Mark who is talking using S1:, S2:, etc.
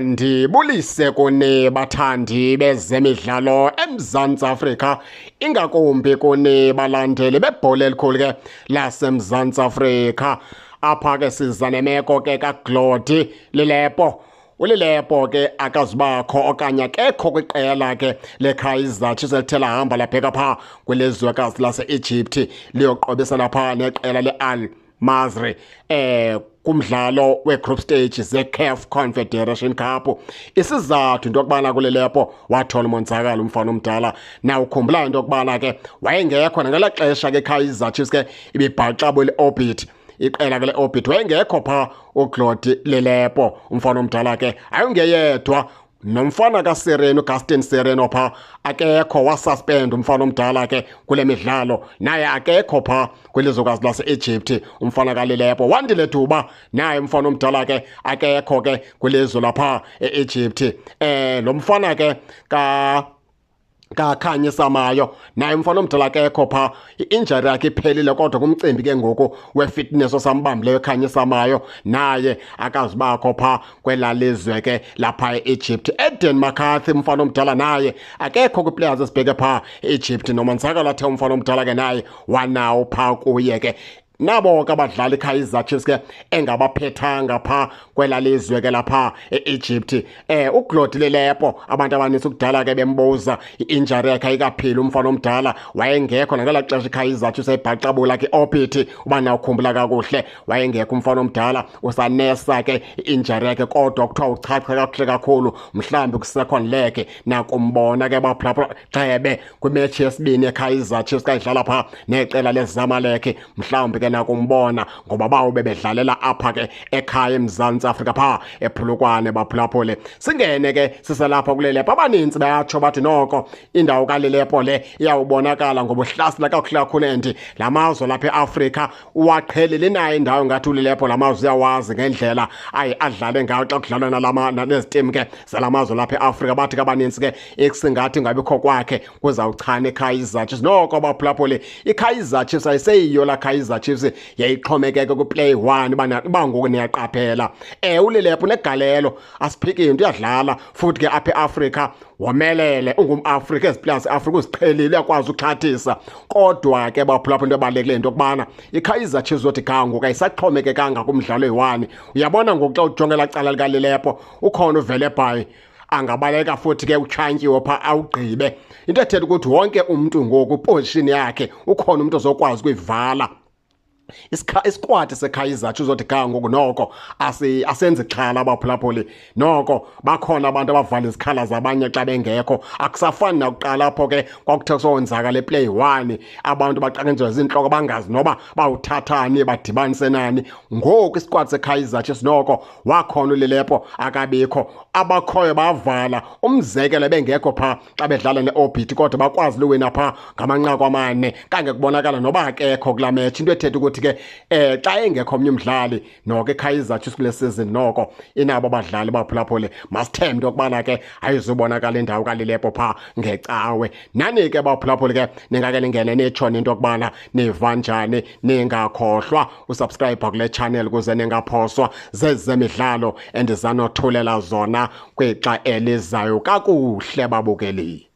S1: Ndibulise kuni bathandi bezemidlalo eMzantsi Afrika, ingakumbi kuni balandeli bebhola elikhulu ke laseMzantsi Afrika. Apha ke siza nemeko ke kaGlody Lilepo. ULilepo ke akazubakho okanye akekho kwiqela ke leKaizer Chiefs elithe lahamba labheka phaa kwilizwekazi lase-Egypt liyoqobisana phaa neqela le-Al Masry kumdlalo we-group stage ze-CAF Confederation Cup. Isizathu into yokubana kuLilepo wathola umonzakalo umfana omdala. Na ukhumbula into yokubana ke wayengekho nangela xesha ke Kaizer Chiefs ke ibibhaxa beli-Orbit, iqela ke le-Orbit, wayengekho phaa uGlody Lilepo umfana omdala ke. Ayungeyedwa, nomfana kaSireno, Gaston Sirino, phaa akekho, wasuspend umfana omdala ke kule midlalo, naye akekho phaa kwilizwekazi lase-Egypt umfana kaLilepo. Wandile Duba naye umfana omdala ke akekho ke kwilizwe lapha e-Egypt. Lo mfana ke ka kaKhanyisa Mayo naye umfana omdala akekho phaa, i-injury yakhe iphelile, kodwa kumcimbi ke ngoku we-fitness osambambileyo eKhanyisa Mayo, naye akazubakho phaa kwelaa lizwe ke lapha e-Egypt. Eden McCarthy umfana omdala naye akekho kwii-players esibheke phaa e-Egypt, nomonzakalo athe umfana omdala ke naye wanawo phaa kuye ke. Nabo ke abadlali Kaizer Chiefs ke engabaphethanga phaa kwelaa lizwe ke lapha e-Egypt. UGlody Lilepo abantu abanintsi kudala ke bembuza, i-injury yakhe ayikaphili umfana omdala, wayengekho nangelaa xesha iKaizer Chiefs ayibhaxabula ke i-Orbit, uba nawukhumbula kakuhle, wayengekho umfana omdala, usanesa ke i-injury yakhe, kodwa kuthiwa uchacha kakuhle kakhulu, mhlawumbi kwi-second leg nakumbona ke baphulaphula gxebe kwimetshi yesibini yeKaizer Chiefs kayidlala phaa neqela leZamalek, mhlawumbi ke nakumbona ngoba bawo bebedlalela apha ke ekhaya eMzantsi Afrika phaa ePhulukwane. Baphulaphule, singene ke siselapha kuLilepo. Abanintsi bayatsho bathi noko indawo kaLilepo le iyawubonakala ngoba uhlasela kakuhle kakhulu, and la mazwe lapha eAfrika uwaqhelile nayo indawo, ngathi uLilepo la mazwe uyawazi ngendlela aye adlale ngayo xa kudlalwa nalama nezi tim ke zalamazwe lapha eAfrika. Bathi ke abanintsi ke ekusingathi ngabikho kwakhe kuzawuchana iKaizer Chiefs. Noko baphulaphule, iKaizer Chiefs ayiseyiyo laa Kaizer Chiefs yayixhomekeke kwiplay one uba ngoku niyaqaphela. ULilepo unegalelo, asiphiki into, uyadlala futhi ke apha eAfrika womelele, ungumAfrika, ezi players Afrika uziqhelile, uyakwazi uxhathisa. Kodwa ke baphulaphula, into ebalulekileyo into yokubana iKaizer Chiefs zothi ga ngoku ayisaxhomekekanga kumdlalo oyi-one. Uyabona ngoku xa ujonge elaa cala likaLilepo, ukhona uVelebayi, angabaleka futhi ke uchantyiwe phaa awugqibe, into ethetha ukuthi wonke umntu ngoku iposition yakhe ukhona umntu ozokwazi ukuyivala. Isikwati seKaizer Chiefs uzothi ga ngoku noko asenzi xhala abaphulaphuli, noko bakhona abantu abavala izikhala zabanye xa bengekho. Akusafani nakuqala apho ke kwakuthe kusonzakala eplay one abantu baxakenjelwa ziintloko bangazi noba bawuthathani badibanise nani. Ngoku isikwati seKaizer Chiefs noko wakhona uLilepo, akabikho, abakhoyo bavala. Umzekelo, bengekho phaa xa bedlala ne-Orbit, kodwa bakwazi luwina phaa ngamanqaku 4, kange kubonakala noba akekho kulaa match, into ethetha ukuthi ke xa engekho omnye umdlali noko iKaizer Chiefs kule season noko inabo abadlali baphulaphule. Masithembe into yokubana ke ayizubonakala indawo kaLilepo phaa ngecawe. Nani ke baphulaphuli ke ningake ningene nitsho into yokubana niva njani, ningakhohlwa usubscribe kule channel ukuze ningaphoswa zezemidlalo endizanothulela zona kwixa elizayo. Kakuhle babukeli.